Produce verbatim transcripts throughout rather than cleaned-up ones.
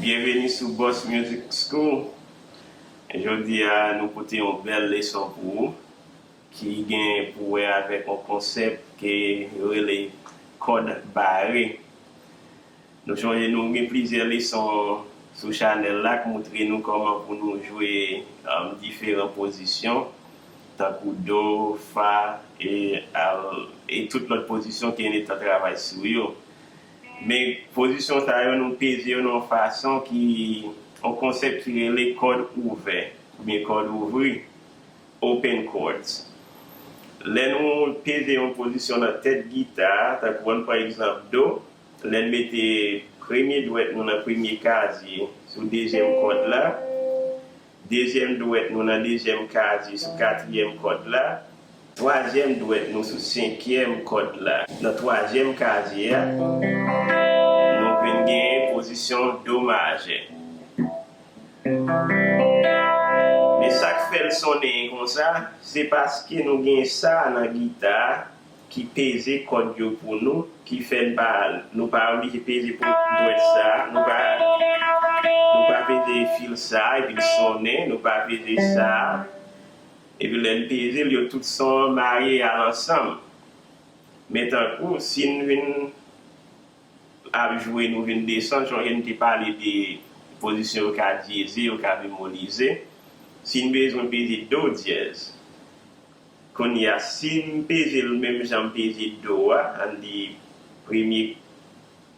Byenveni sou Boss Music School. Jodi a, nou pote yon bèl leson pou ou ki gen pou wè avèk yon konsèp ke yo rele kòd bare. Nou sonje nou gen plizyè leson sou chanèl la k montre nou kòman pou nou jwe, um, diferan pozisyon, tankou do, fa, e, al, e tout lòt pozisyon ke n te travay sou yo. Men pozisyon sa yo, nou peze yo nan yon fason ki, yon konsèp ki rele kòd ouvè, oubyen kòd ouvri, open chords. Lè nou peze yon pozisyon nan tèt gita, tankou ann pran egzanp do, lè n mete premye dwèt nou nan premye kazye sou dezyèm kòd la, dezyèm dwèt nou nan dezyèm kazye sou katriyèm kòd la, twazyèm dwèt nou sou senkyèm kòd la nan twazyèm kazye a, nou vin gen pozisyon do majè. Men sa k fè l sonnen konsa, se paske nou gen sa nan gita a ki peze kòd yo pou nou, ki fè n pa, nou pa oblije peze pou dwèt sa, nou pa, nou pa peze fil sa, epi l sonnen, nou pa peze sa, epi lè n peze l, yo tout son an marye al ansanm. Men tankou, si n vin ap jwe, nou vin desann, sonje n te pale de pozisyon yo ka dyeze, yo ka bemolize. Si n bezwen peze do dyèz, kounye a, si m peze l menm jan m peze do a, ann di premye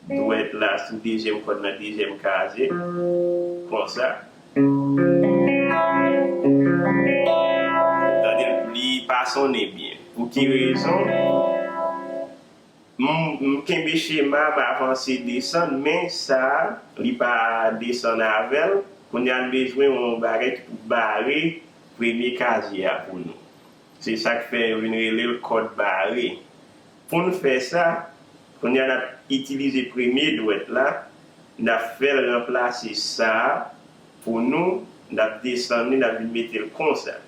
dwèt la sou dezyèm kòd nan dezyèm kazye, konsa. Tande l, li pa sonnen byen. Pou ki rezon? M, m kenbe chema, m avanse desann, men sa a, li pa desann avè l. Kounye a, n bezwen yon bagay ki pou bare premye kazye a pou nou. Se sa k fè yo vin rele l kòd bare. Pou n fè sa, kounye a, n ap itilize premye dwèt la, n ap fè l ranplase sa a pou nou, n ap desann li, n ap vin mete l konsa.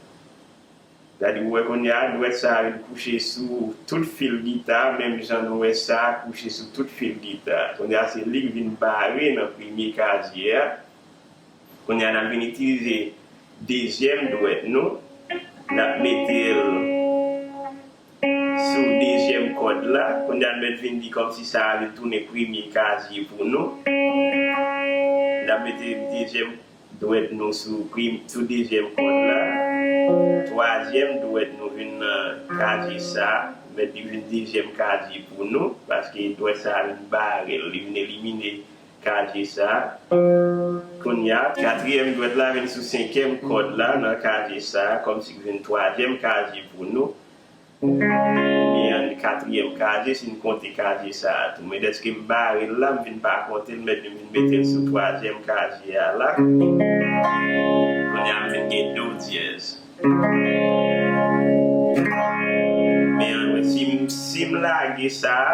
Gade, ou wè kounye a, dwèt sa a vin kouche sou tout fil gita, menm jan nou wè sa a kouche sou tout fil gita. Kounye a, se li k vin bare nan premye kazye a. Kounye a, n ap vin itilize dezyèm dwèt nou. N ap mete l sou dezyèm kòd la. Kounye a, n mèt vin di kòmsi sa a vin tounen premye kazye pou nou. N ap mete dezyèm dwèt nou sou prim-, sou dezyèm kòd la. Twazyèm dwèt nou vin nan kazye sa a, mèt li vin dezyèm kazye pou nou, paske dwèt sa a vin bare l, li vin elimine kazye sa a. Kounye a, katriyèm dwèt la vin sou senkyèm kòd la nan kazye sa a, kòmsi li vin twazyèm kazye pou nou. Oubyen katriyèm kazye, si n konte kazye sa a tou. Men dèske m bare l la, m vin pa konte l, m mèt vin mete l sou twazyèm kazye a la. Kounye a, m vin gen do dyèz. Men ann wè, si m, si m lage sa a,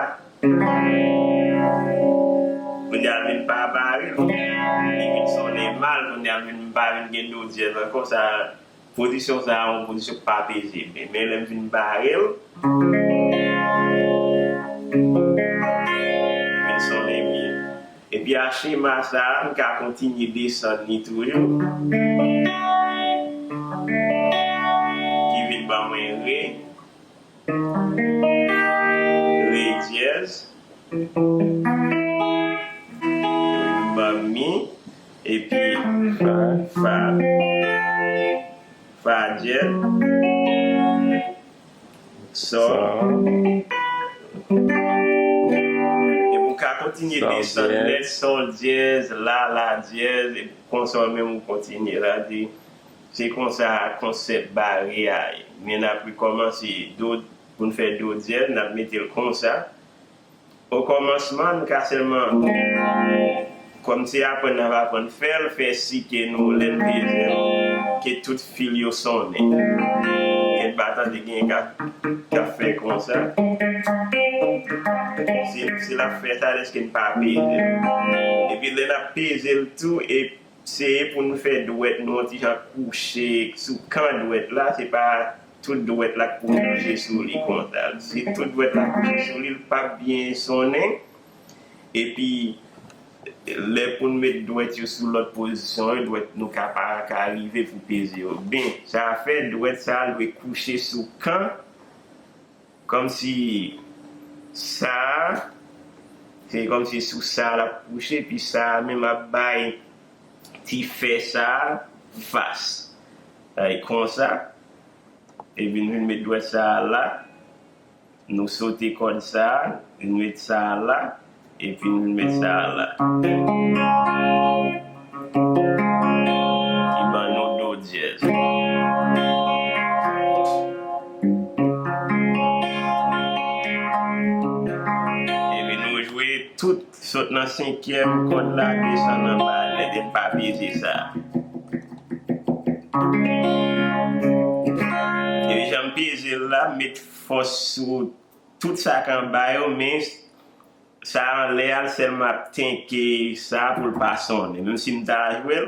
kounye a, l vin pa bare l. Li vin sonnen mal, kounye a, l vin, m pa vin gen do dyèz ankò. Sa, pozisyon sa a, yon pozisyon k pa peze byen. Men lè m vin bare l, li vin sonnen byen. Epi a chema sa a, m ka kontinye desann li toujou. Ki vin ban mwen re, re dyèz, ban mi, epi fa, fa, fa dyèz, sò. Epi w ka kontinye desann nèt, sò dyèz, la, la dyèz, epi konsò menm ou kontinye la, di, se konsa konsèp bare a ye. Men n ap rekòmanse do, pou n fè do dyèz, n ap mete l konsa. Okòmansman, nou ka sèlman, kòm se aprann n ap aprann fè l, fè si ke nou, lè n peze l, ke tout fil yo sonnen. Gen pa tande gen k ap, k ap fè konsa. Se, se l ap fè sa dèske n pa peze l. Epi lè n ap peze l tou, e seye pou nou fè dwèt nou yon ti jan kouche sou kan dwèt la, se pa tout dwèt la k pou kouche sou li konsa. Si tout dwèt la kouche sou li, l p ap byen sonnen. Epi, Lè pou n met dwèt yo sou lòt pozisyon yo, dwèt nou ka pa ka rive pou peze yo byen. Sa fè dwèt sa a dwe kouche sou kan, kòmsi sa a, se kòmsi sou sa a l ap kouche, epi sa a menm ap bay ti fè sa a fas. Ay, konsa. Epi n vin met dwèt sa a la. Nou sote kòd sa a, nou met sa a la, epi nou met sa a la. Ki ban nou do dyèz. Epi nou jwe tout, sot nan senkyèm kòd la, desann anba, lè n pa peze sa. Epi jan m peze l la, m met fòs sou tout sa k anba yo, men sa anlè a l sèlman ap tenke sa pou l pa sonnen. Menm si m ta jwe l,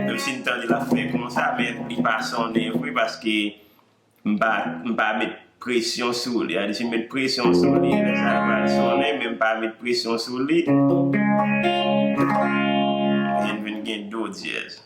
menm si m tande l ap fè konsa, men li pa sonnen vre paske m pa, m pa met presyon sou li. Sa vle di, si m met presyon sou li, lè sa a pral sonnen, men m pa met presyon sou li, li vin gen do dyèz.